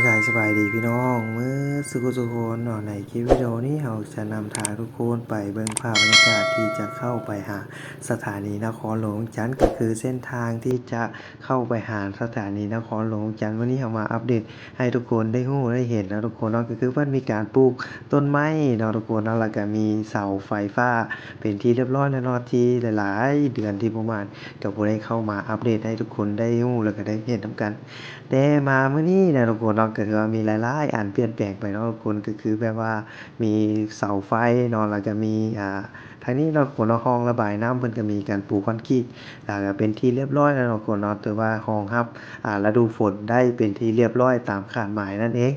ກາຍສະບາຍດີພີ່ນ້ອງເໝິດສູ່ຜູ້ສູ່ຄົນເນາະ. ໃນຄລິບວິດີໂອນີ້ ເຮົາຈະນຳພາທຸກຄົນໄປເບິ່ງພາບບັນຍາກາດທີ່ຈະເຂົ້າໄປຫາສະຖານີນະຄອນຫຼວງວຽງຈັນ ກໍຄືເສັ້ນທາງທີ່ຈະເຂົ້າໄປຫາສະຖານີນະຄອນຫຼວງວຽງຈັນ. ມື້ນີ້ເຮົາມາອັບເດດໃຫ້ທຸກຄົນໄດ້ຮູ້ໄດ້ເຫັນເນາະທຸກຄົນເນາະ, ກໍຄືເພິ່ນມີການປູກຕົ້ນໄມ້ເນາະທຸກຄົນເນາະ, ແລ້ວກະມີເສົາໄຟຟ້າເປັນທີ່ຮຽບຮ້ອຍແລ້ວເນາະ, ທີ່ຫຼາຍໆເດືອນທີ່ປະມານ ກໍບໍ່ໄດ້ເຂົ້າມາອັບເດດໃຫ້ທຸກຄົນໄດ້ຮູ້ ແລ້ວກໍໄດ້ເຫັນນຳກັນ. ແຕ່ມາມື້ນີ້ນະທຸກຄົນເນາະ ກໍຖືວ່າມີຫຼາຍໆອັນປ່ຽນແປງໄປເນາະທຸກຄົນ, ກໍຄືແບບວ່າມີເສົາໄຟເນາະ ແລ້ວກໍມີ ອ່າ ທາງນີ້ເນາະທຸກຄົນເນາະ ຮ່ອງລະບາຍນ້ຳເພິ່ນກໍມີການປູຄອນກຣີດ ແລ້ວກໍເປັນທີ່ຮຽບຮ້ອຍແລ້ວເນາະທຸກຄົນເນາະ, ຖືວ່າຮອງຮັບ ອ່າ ລະດູຝົນໄດ້ເປັນທີ່ຮຽບຮ້ອຍຕາມຄາດໝາຍນັ້ນເອງ.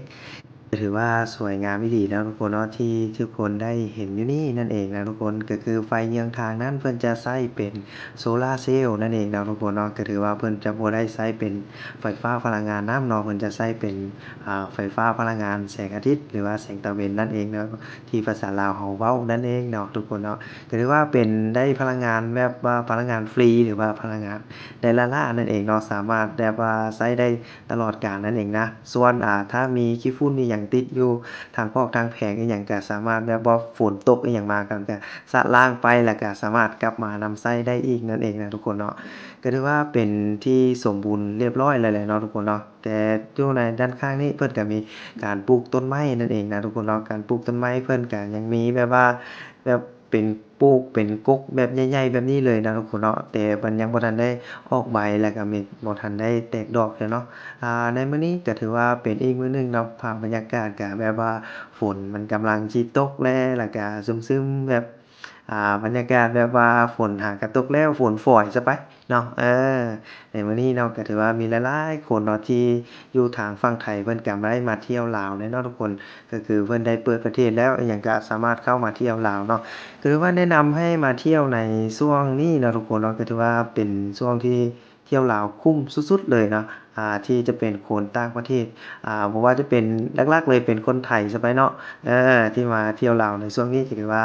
ກໍຖືວ່າສວຍງາມອີ່ຫຼີເນາະທຸກຄົນເນາະ ທີ່ທຸກຄົນໄດ້ເຫັນຢູ່ນີ້ນັ້ນເອງນະທຸກຄົນ. ກໍຄືໄຟເຍືອງທາງນັ້ນເພິ່ນຈະໃຊ້ເປັນໂຊລາເຊວນັ້ນເອງເນາະທຸກຄົນເນາະ, ກໍຖືວ່າເພິ່ນຈະບໍ່ໄດ້ໃຊ້ເປັນໄຟຟ້າພະລັງງານນ້ຳເນາະ, ເພິ່ນຈະໃຊ້ເປັນ ອ່າ ໄຟຟ້າພະລັງງານແສງອາທິດ ຫຼືວ່າແສງຕາເວັນນັ້ນເອງເນາະ, ທີ່ພາສາລາວເຮົາເວົ້ານັ້ນເອງເນາະທຸກຄົນເນາະ. ກໍຖືວ່າເປັນໄດ້ພະລັງງານແບບວ່າພະລັງງານຟຣີ ຫຼືວ່າພະລັງງານໄດ້ລ້າໆນັ້ນເອງເນາະ, ສາມາດແບບວ່າໃຊ້ໄດ້ຕະຫຼອດການນັ້ນເອງນະ. ສ່ວນ ອ່າ ຖ້າມີຂີ້ຝຸ່ນອີ່ຫຍັງຕິດຢູ່ທາງພອກທາງແຜງອີ່ຫຍັງ ກໍສາມາດແບບວ່າຝົນຕົກອີ່ຫຍັງມາ ກໍ ກໍຊະລ້າງໄປ ແລ້ວກໍສາມາດກັບມານຳໃຊ້ໄດ້ອີກນັ້ນເອງນະທຸກຄົນເນາະ. ກໍຖືວ່າເປັນທີ່ສົມບູນຮຽບຮ້ອຍແລ້ວແຫຼະເນາະທຸກຄົນເນາະ, ແຕ່ຢູ່ໃນດ້ານຂ້າງນີ້ເພິ່ນກໍມີການປູກຕົ້ນໄມ້ນັ້ນເອງນະທຸກຄົນເນາະ. ການປູກຕົ້ນໄມ້ເພິ່ນກໍຍັງມີແບບວ່າ ແບບເປັນ ປູກເປັນກົກແບບໃຫຍ່ໆແບບນີ້ເລີຍນະທຸກຄົນເນາະ, ແຕ່ມັນຍັງບໍ່ທັນໄດ້ອອກໃບ ແລ້ວກໍມີ ບໍ່ທັນໄດ້ແຕກດອກເທື່ອເນາະ. ອ່າ ໃນມື້ນີ້ກໍຖືວ່າເປັນອີກມື້ໜຶ່ງເນາະ, ພາບບັນຍາກາດກໍແບບວ່າຝົນມັນກຳລັງຊິຕົກແລ້ວ ແລ້ວກໍຊຶມໆ ແບບ ອ່າ ບັນຍາກາດແບບວ່າຝົນຫາກະຕົກແລ້ວ ຝົນຝອຍຊະໄປເນາະ. ເອີ ໃນມື້ນີ້ເນາະ ກໍຖືວ່າມີຫຼາຍໆຄົນເນາະ ທີ່ຢູ່ທາງຝັ່ງໄທ ເພິ່ນກໍໄດ້ມາທ່ຽວລາວແລ້ວເນາະທຸກຄົນ. ກໍຄືເພິ່ນໄດ້ເປີດປະເທດແລ້ວ ອີ່ຫຍັງກໍສາມາດເຂົ້າມາທ່ຽວລາວເນາະ. ກໍຖືວ່າແນະນຳໃຫ້ມາທ່ຽວໃນຊ່ວງນີ້ເນາະທຸກຄົນເນາະ, ກໍຖືວ່າເປັນຊ່ວງທີ່ທ່ຽວລາວຄຸ້ມສຸດໆເລີຍເນາະ, ອ່າ ທີ່ຈະເປັນຄົນຕ່າງປະເທດ ອ່າ ບໍ່ວ່າຈະເປັນ ຫຼັກໆເລີຍເປັນຄົນໄທຊະໄປເນາະ ເອີ ທີ່ມາທ່ຽວລາວໃນຊ່ວງນີ້ ກໍຖືວ່າ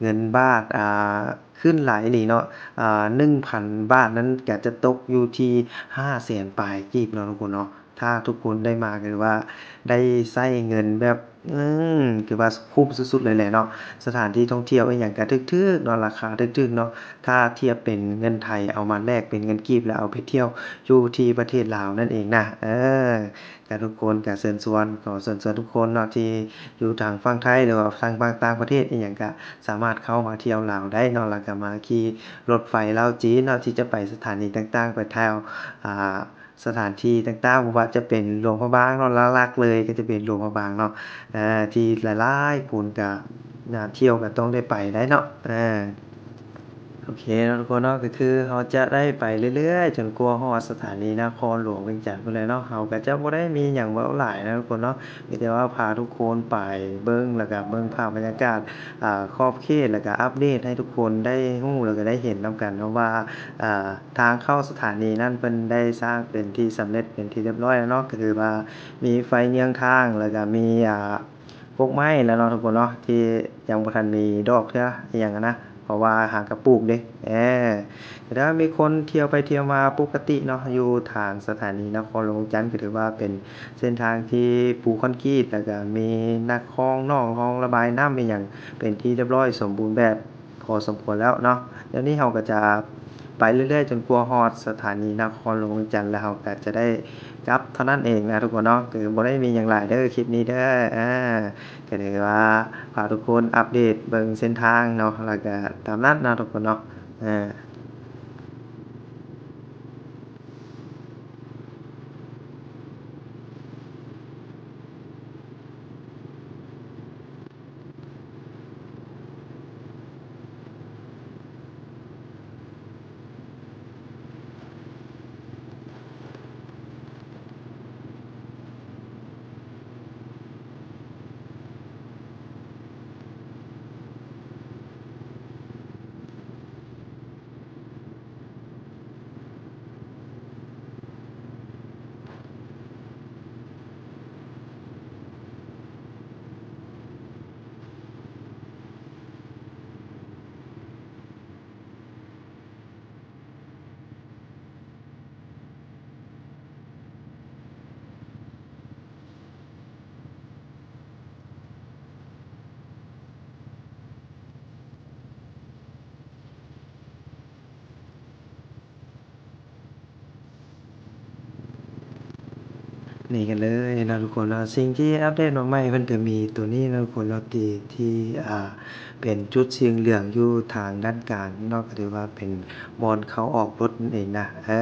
ເງິນບາດ ອ່າ ຂຶ້ນຫຼາຍອີ່ຫຼີເນາະ, ອ່າ ໜຶ່ງພັນບາດນັ້ນກໍຈະຕົກຢູ່ທີ່ຫ້າແສນປາຍກີບເນາະທຸກຄົນເນາະ. ຖ້າທຸກຄົນໄດ້ມາ ກໍຖືວ່າໄດ້ໃຊ້ເງິນແບບ ອືມ ຖືວ່າຄຸ້ມສຸດໆເລີຍແຫຼະເນາະ. ສະຖານທີ່ທ່ອງທ່ຽວອີ່ຫຍັງກໍຖືກໆເນາະ, ລາຄາຖືກໆເນາະ, ຖ້າທຽບເປັນເງິນໄທເອົາມາແລກເປັນເງິນກີບ ແລ້ວເອົາໄປທ່ຽວຢູ່ທີ່ປະເທດລາວນັ້ນເອງນະ. ເອີ ກໍທຸກຄົນກໍເຊີນຊວນ ຂໍເຊີນຊວນທຸກຄົນເນາະ ທີ່ຢູ່ທາງຝັ່ງໄທ ຫຼືວ່າທາງ ຕ່າງປະເທດອີ່ຫຍັງ ກໍສາມາດເຂົ້າມາທ່ຽວລາວໄດ້ເນາະ, ແລ້ວກໍມາຂີ່ລົດໄຟລາວຈີນເນາະ ທີ່ຈະໄປສະຖານີຕ່າງໆ ໄປທ່ຽວ ອ່າ ສະຖານທີ່ຕ່າງໆ ບໍ່ວ່າຈະເປັນຫຼວງພະບາງເນາະ, ຫຼັກໆເລີຍກໍຈະເປັນຫຼວງພະບາງເນາະ ເອີ ທີ່ຫຼາຍໆຄົນກໍ ນະ ທ່ຽວກໍຕ້ອງໄດ້ໄປໄດ້ເນາະ. ເອີ ໂອເຄເນາະທຸກຄົນເນາະ, ກໍຄືເຮົາຈະໄດ້ໄປເລື້ອຍໆ ຈົນກວ່າຮອດສະຖານີນະຄອນຫຼວງວຽງຈັນພຸ້ນແຫຼະເນາະ. ເຮົາກໍຈະບໍ່ໄດ້ມີຫຍັງເວົ້າຫຼາຍນະທຸກຄົນເນາະ, ມີແຕ່ວ່າພາທຸກຄົນໄປເບິ່ງ ແລ້ວກໍເບິ່ງພາບບັນຍາກາດ ອ່າ ຂອບເຂດ ແລ້ວກໍອັບເດດໃຫ້ທຸກຄົນໄດ້ຮູ້ ແລ້ວກໍໄດ້ເຫັນນຳກັນເນາະວ່າ ອ່າ ທາງເຂົ້າສະຖານີນັ້ນເພິ່ນໄດ້ສ້າງເປັນທີ່ສຳເລັດເປັນທີ່ຮຽບຮ້ອຍແລ້ວເນາະ, ກໍຄືວ່າມີໄຟເຍືອງທາງ ແລ້ວກໍມີ ອ່າ ກົກໄມ້ແລ້ວເນາະທຸກຄົນເນາະ ທີ່ຍັງບໍ່ທັນມີດອກເທື່ອອີ່ຫຍັງຫັ້ນນະ ເພາະວ່າຫາກະປູກເດ້. ເອີ ແຕ່ວ່າມີຄົນທ່ຽວໄປທ່ຽວມາປົກກະຕິເນາະ ຢູ່ທາງສະຖານີນະຄອນຫຼວງວຽງຈັນ ກໍຖືວ່າເປັນເສັ້ນທາງທີ່ປູຄອນກຣີດ ແລ້ວກໍມີນະຄອນ ໜອງ ຮ່ອງລະບາຍນ້ຳອີ່ຫຍັງເປັນທີ່ຮຽບຮ້ອຍສົມບູນແບບ ພໍສົມຄວນແລ້ວເນາະ. ດຽວນີ້ເຮົາກໍຈະໄປເລື້ອຍໆ ຈົນກວ່າຮອດສະຖານີນະຄອນຫຼວງວຽງຈັນ ແລ້ວເຮົາກໍຈະໄດ້ກັບເທົ່ານັ້ນເອງນະທຸກຄົນເນາະ, ກໍບໍ່ໄດ້ມີຫຍັງຫຼາຍເດີຄລິບນີ້ເດີ. ອ່າ ກໍຖືວ່າພາທຸກຄົນອັບເດດເບິ່ງເສັ້ນທາງເນາະ, ແລ້ວກໍຕາມນັ້ນເນາະທຸກຄົນເນາະ. ອ່າ ນີ້ກັນເລີຍເນາະທຸກຄົນເນາະ. ສິ່ງທີ່ອັບເດດມາໃໝ່ເພິ່ນກໍມີຕົວນີ້ເນາະທຸກຄົນເນາະ ທີ່ ທີ່ ອ່າ ເປັນຈຸດສີເຫຼືອງຢູ່ທາງດ້ານກາງເນາະ ກໍຖືວ່າເປັນບ່ອນເຂົ້າອອກລົດນັ້ນເອງນະ. ເອີ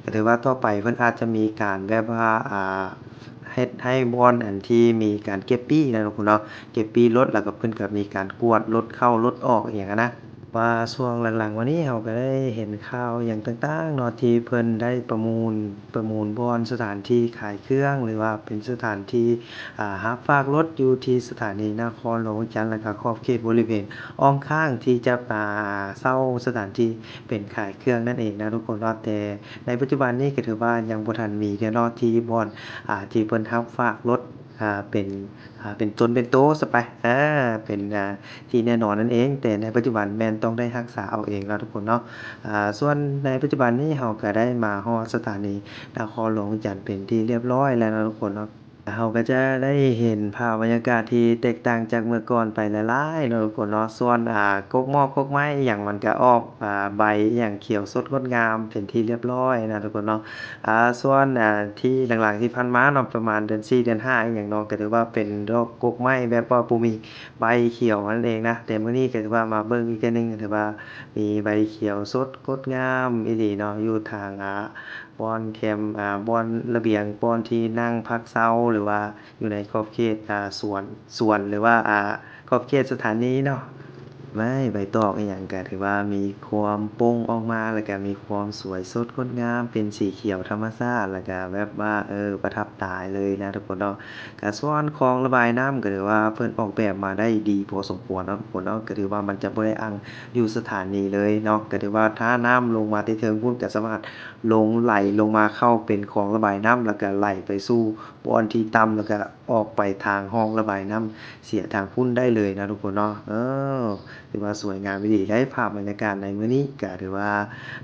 ກໍຖືວ່າຕໍ່ໄປເພິ່ນອາດຈະມີການແບບວ່າ ອ່າ ເຮັດໃຫ້ບ່ອນອັນທີ່ມີການເກັບປີ້ນະທຸກຄົນເນາະ ເກັບປີ້ລົດ ແລ້ວກໍເພິ່ນກໍມີການກວດລົດເຂົ້າລົດອອກອີ່ຫຍັງຫັ້ນນະ. ວ່າຊ່ວງຫຼັງໆມານີ້ເຮົາກໍໄດ້ເຫັນຂ່າວຫຍັງຕ່າງໆເນາະ ທີ່ເພິ່ນໄດ້ປະມູນ ປະມູນບ່ອນສະຖານທີ່ຂາຍເຄື່ອງ ຫຼືວ່າເປັນສະຖານທີ່ ອ່າ ຮັບຝາກລົດຢູ່ທີ່ສະຖານີນະຄອນຫຼວງວຽງຈັນ ແລ້ວກໍຂອບເຂດບໍລິເວນອ້ອມຂ້າງທີ່ຈະ ອ່າ ເຊົ່າສະຖານທີ່ເປັນຂາຍເຄື່ອງນັ້ນເອງນະທຸກຄົນເນາະ. ແຕ່ໃນປັດຈຸບັນນີ້ກໍຖືວ່າຍັງບໍ່ທັນມີເທື່ອເນາະ ທີ່ບ່ອນ ອ່າ ທີ່ເພິ່ນຮັບຝາກລົດ ອ່າ ເປັນ ອ່າ ເປັນຕົນເປັນໂຕຊະໄປ ອ່າ ເປັນ ອ່າ ທີ່ແນ່ນອນນັ້ນເອງ. ແຕ່ໃນປັດຈຸບັນແມ່ນຕ້ອງໄດ້ຮັກສາເອົາເອງເນາະທຸກຄົນເນາະ. ອ່າ ສ່ວນໃນປັດຈຸບັນນີ້ເຮົາກໍໄດ້ມາຮອດສະຖານີນະຄອນຫຼວງວຽງຈັນເປັນທີ່ລຽບຮ້ອຍແລ້ວເນາະທຸກຄົນເນາະ. ເຮົາກໍຈະໄດ້ເຫັນພາບບັນຍາກາດທີ່ແຕກຕ່າງຈາກເມື່ອກ່ອນໄປຫຼາຍໆເນາະທຸກຄົນເນາະ. ສ່ວນ ອ່າ ກົກໝອກກົກໄມ້ອີ່ຫຍັງ ມັນກໍອອກ ອ່າ ໃບອີ່ຫຍັງຂຽວສົດງົດງາມເປັນທີ່ລຽບຮ້ອຍນະທຸກຄົນເນາະ. ອ່າ ສ່ວນ ອ່າ ທີ່ຫຼັງໆທີ່ຜ່ານມາເນາະ ປະມານເດືອນສີ່ ເດືອນຫ້າອີ່ຫຍັງເນາະ ກໍຖືວ່າເປັນດອກກົກໄມ້ແບບວ່າບໍ່ມີໃບຂຽວນັ້ນເອງນະ. ແຕ່ມື້ນີ້ກໍຖືວ່າມາເບິ່ງອີກເທື່ອໜຶ່ງ ກໍຖືວ່າມີໃບຂຽວສົດງົດງາມອີ່ຫຼີເນາະ ຢູ່ທາງ ອ່າ ບ່ອນແຄມ ອ່າ ບ່ອນລະບຽງ ບ່ອນທີ່ນັ່ງພັກເຊົາ ຫຼືວ່າຢູ່ໃນຂອບເຂດ ອ່າ ສວນ ສວນ ຫຼືວ່າ ອ່າ ຂອບເຂດສະຖານີເນາະ. ໄມ້ໃບຕອກອີ່ຫຍັງກໍຖືວ່າມີຄວາມປົ່ງອອກມາ ແລ້ວກໍມີຄວາມສວຍສົດງົດງາມ ເປັນສີຂຽວທຳມະຊາດ ແລ້ວກໍແບບວ່າ ເອີ ປະທັບຕາເລີຍນະທຸກຄົນເນາະ. ກະສ່ວນຄອງລະບາຍນ້ຳ ກໍຖືວ່າເພິ່ນອອກແບບມາໄດ້ດີພໍສົມຄວນເນາະທຸກຄົນເນາະ. ກໍຖືວ່າມັນຈະບໍ່ໄດ້ອັ່ງຢູ່ສະຖານີເລີຍເນາະ. ກໍຖືວ່າຖ້ານ້ຳລົງມາແຕ່ເທິງພຸ້ນ ກໍສາມາດລົງໄຫຼລົງມາເຂົ້າເປັນຄອງລະບາຍນ້ຳ ແລ້ວກໍໄຫຼໄປສູ່ບ່ອນທີ່ຕ່ຳ ແລ້ວກໍອອກໄປທາງຮ່ອງລະບາຍນ້ຳເສຍທາງພຸ້ນໄດ້ເລີຍນະທຸກຄົນເນາະ. ເອີ ຖືວ່າສວຍງາມອີ່ຫຼີໄດ໋ ພາບບັນຍາກາດໃນມື້ນີ້ ກໍຖືວ່າ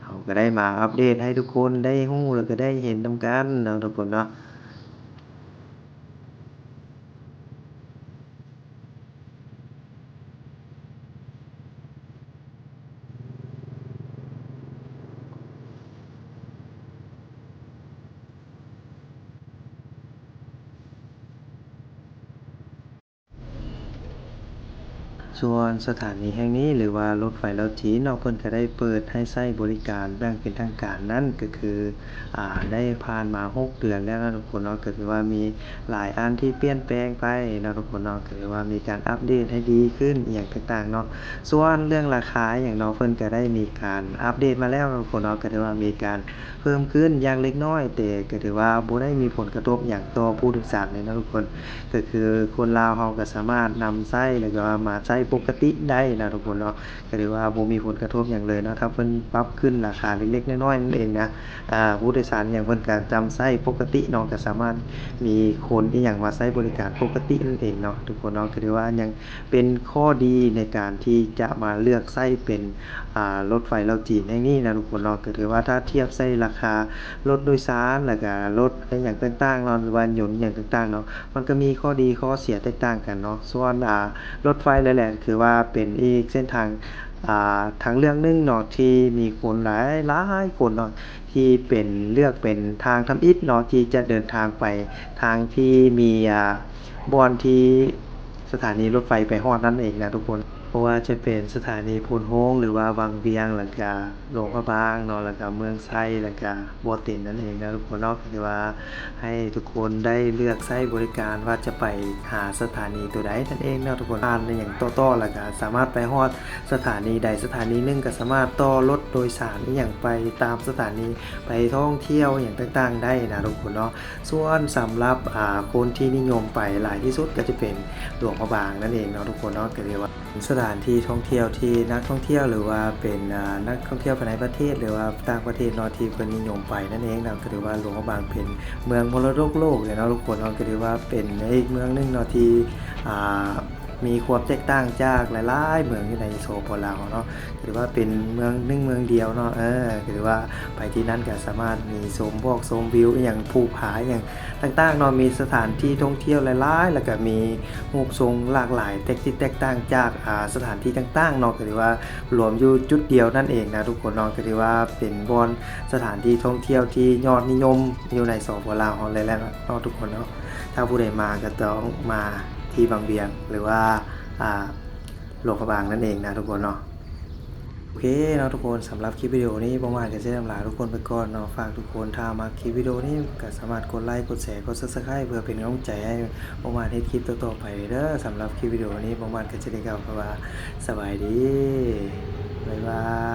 ເຮົາກໍໄດ້ມາອັບເດດໃຫ້ທຸກຄົນໄດ້ຮູ້ ແລ້ວກໍໄດ້ເຫັນນຳກັນເນາະທຸກຄົນເນາະ. ສ່ວນສະຖານີແຫ່ງນີ້ ຫຼືວ່າລົດໄຟລາວຈີນເນາະ ເພິ່ນກໍໄດ້ເປີດໃຫ້ໃຊ້ບໍລິການຢ່າງເປັນທາງການນັ້ນ ກໍຄື ອ່າ ໄດ້ຜ່ານມາຫົກເດືອນແລ້ວເນາະທຸກຄົນເນາະ. ກໍຖືວ່າມີຫຼາຍອັນທີ່ປ່ຽນແປງໄປເນາະທຸກຄົນເນາະ ກໍຖືວ່າມີການອັບເດດໃຫ້ດີຂຶ້ນອີ່ຫຍັງຕ່າງໆເນາະ. ສ່ວນເລື່ອງລາຄາອີ່ຫຍັງເນາະ ເພິ່ນກໍໄດ້ມີການອັບເດດມາແລ້ວເນາະທຸກຄົນເນາະ ກໍຖືວ່າມີການເພີ່ມຂຶ້ນຢ່າງເລັກນ້ອຍ ແຕ່ກໍຖືວ່າບໍ່ໄດ້ມີຜົນກະທົບຫຍັງຕໍ່ຜູ້ໂດຍສານເລີຍເນາະທຸກຄົນ. ກໍຄືຄົນລາວເຮົາກໍສາມາດນຳໃຊ້ ແລ້ວກໍມາໃຊ້ປົກກະຕິໄດ້ນະທຸກຄົນເນາະ ກໍຖືວ່າບໍ່ມີຜົນກະທົບຫຍັງເລີຍເນາະ ຖ້າເພິ່ນປັບຂຶ້ນລາຄາເລັກໆນ້ອຍໆນັ້ນເອງນະ. ອ່າ ຜູ້ໂດຍສານຫຍັງເພິ່ນກໍນຳໃຊ້ປົກກະຕິເນາະ ກໍສາມາດມີຄົນອີ່ຫຍັງມາໃຊ້ບໍລິການປົກກະຕິນັ້ນເອງເນາະທຸກຄົນເນາະ. ກໍຖືວ່າຍັງເປັນຂໍ້ດີໃນການທີ່ຈະມາເລືອກໃຊ້ເປັນ ອ່າ ລົດໄຟລາວຈີນແຫ່ງນີ້ນະທຸກຄົນເນາະ. ກໍຖືວ່າຖ້າທຽບໃສ່ລາຄາລົດໂດຍສານ ແລ້ວກະລົດອີ່ຫຍັງຕ່າງໆເນາະ ຫຼືວ່າຍົນອີ່ຫຍັງຕ່າງໆເນາະ ມັນກໍມີຂໍ້ດີຂໍ້ເສຍແຕກຕ່າງກັນເນາະ. ສ່ວນ ອ່າ ລົດໄຟເລີຍແຫຼະ ຄືວ່າເປັນອີກເສັ້ນທາງ ອ່າ ທາງເລືອກໜຶ່ງເນາະ ທີ່ມີຄົນຫຼາຍໆຄົນເນາະ ທີ່ເປັນ ເລືອກເປັນທາງທຳອິດເນາະ ທີ່ຈະເດີນທາງໄປທາງທີ່ມີ ອ່າ ບ່ອນທີ່ສະຖານີລົດໄຟໄປຮອດນັ້ນເອງນະທຸກຄົນ. ບໍ່ວ່າຈະເປັນສະຖານີໂພນໂຮງ ຫຼືວ່າວັງວຽງ ແລ້ວກະຫຼວງພະບາງເນາະ ແລ້ວກະເມືອງໄຊ ແລ້ວກະບໍ່ເຕັນນັ້ນເອງນະທຸກຄົນເນາະ. ກໍຖືວ່າໃຫ້ທຸກຄົນໄດ້ເລືອກໃຊ້ບໍລິການວ່າຈະໄປຫາສະຖານີຕົວໃດນັ້ນເອງເນາະທຸກຄົນ. ຜ່ານອີ່ຫຍັງຕໍ່ໆ ແລ້ວກະສາມາດໄປຮອດສະຖານີໃດສະຖານີໜຶ່ງ ກໍສາມາດຕໍ່ລົດໂດຍສານອີ່ຫຍັງໄປຕາມສະຖານີ ໄປທ່ອງທ່ຽວອີ່ຫຍັງຕ່າງໆໄດ້ນະທຸກຄົນເນາະ. ສ່ວນສຳລັບ ອ່າ ຄົນທີ່ນິຍົມໄປຫຼາຍທີ່ສຸດກໍຈະເປັນຫຼວງພະບາງນັ້ນເອງເນາະທຸກຄົນເນາະ. ກໍເລີຍວ່າເປັນສະຖານທີ່ທ່ອງທ່ຽວທີ່ນັກທ່ອງທ່ຽວ ຫຼືວ່າເປັນ ອ່າ ນັກທ່ອງທ່ຽວພາຍໃນປະເທດ ຫຼືວ່າຕ່າງປະເທດເນາະ ທີ່ເພິ່ນນິຍົມໄປນັ້ນເອງເນາະ. ກໍຖືວ່າຫຼວງພະບາງເປັນເມືອງມໍລະດົກໂລກເລີຍເນາະທຸກຄົນເນາະ. ກໍຖືວ່າເປັນອີກເມືອງໜຶ່ງເນາະ ທີ່ ອ່າ ມີຄວາມແຕກຕ່າງຈາກຫຼາຍໆເມືອງຢູ່ໃນ ສປປ ລາວເນາະ ກໍຖືວ່າເປັນເມືອງໜຶ່ງເມືອງດຽວເນາະ ເອີ ກໍຖືວ່າໄປທີ່ນັ້ນກໍສາມາດມີຊົມວອກຊົມວິວອີ່ຫຍັງ ພູຜາອີ່ຫຍັງຕ່າງໆເນາະ ມີສະຖານທີ່ທ່ອງທ່ຽວຫຼາຍໆ ແລ້ວກໍມີຮູບຊົງຫຼາກຫຼາຍ ແຕກຕິດແຕກຕ່າງຈາກ ອາ ສະຖານທີ່ຕ່າງໆເນາະ ກໍຖືວ່າລວມຢູ່ຈຸດດຽວນັ້ນເອງນະທຸກຄົນເນາະ ກໍຖືວ່າເປັນບ່ອນສະຖານທີ່ທ່ອງທ່ຽວທີ່ຍອດນິຍົມຢູ່ໃນ ສປປ ລາວເຮົາເລີຍແຫຼະເນາະທຸກຄົນເນາະ. ຖ້າຜູ້ໃດມາກໍຕ້ອງມາທີ່ວັງວຽງ ຫຼືວ່າ ອາ ຫຼວງພະບາງນັ້ນເອງນະທຸກຄົນເນາະ. ໂອເຄເນາະທຸກຄົນ ສຳລັບຄລິບວິດີໂອນີ້ ບົງຫວານກໍຈະໄດ້ລຳລາທຸກຄົນໄປກ່ອນເນາະ. ຝາກທຸກຄົນ ຖ້າມັກຄລິບວິດີໂອນີ້ ກໍສາມາດກົດໄລ ກົດແຊ ກົດ Subscribe ເພື່ອເປັນກຳລັງໃຈໃຫ້ບົງຫວານເຮັດຄລິບຕໍ່ໆໄປເດີ. ສຳລັບຄລິບວິດີໂອນີ້ ບົງຫວານກໍຈະໄດ້ກ່າວຄຳວ່າ ສະບາຍດີ ບາຍບາຍ.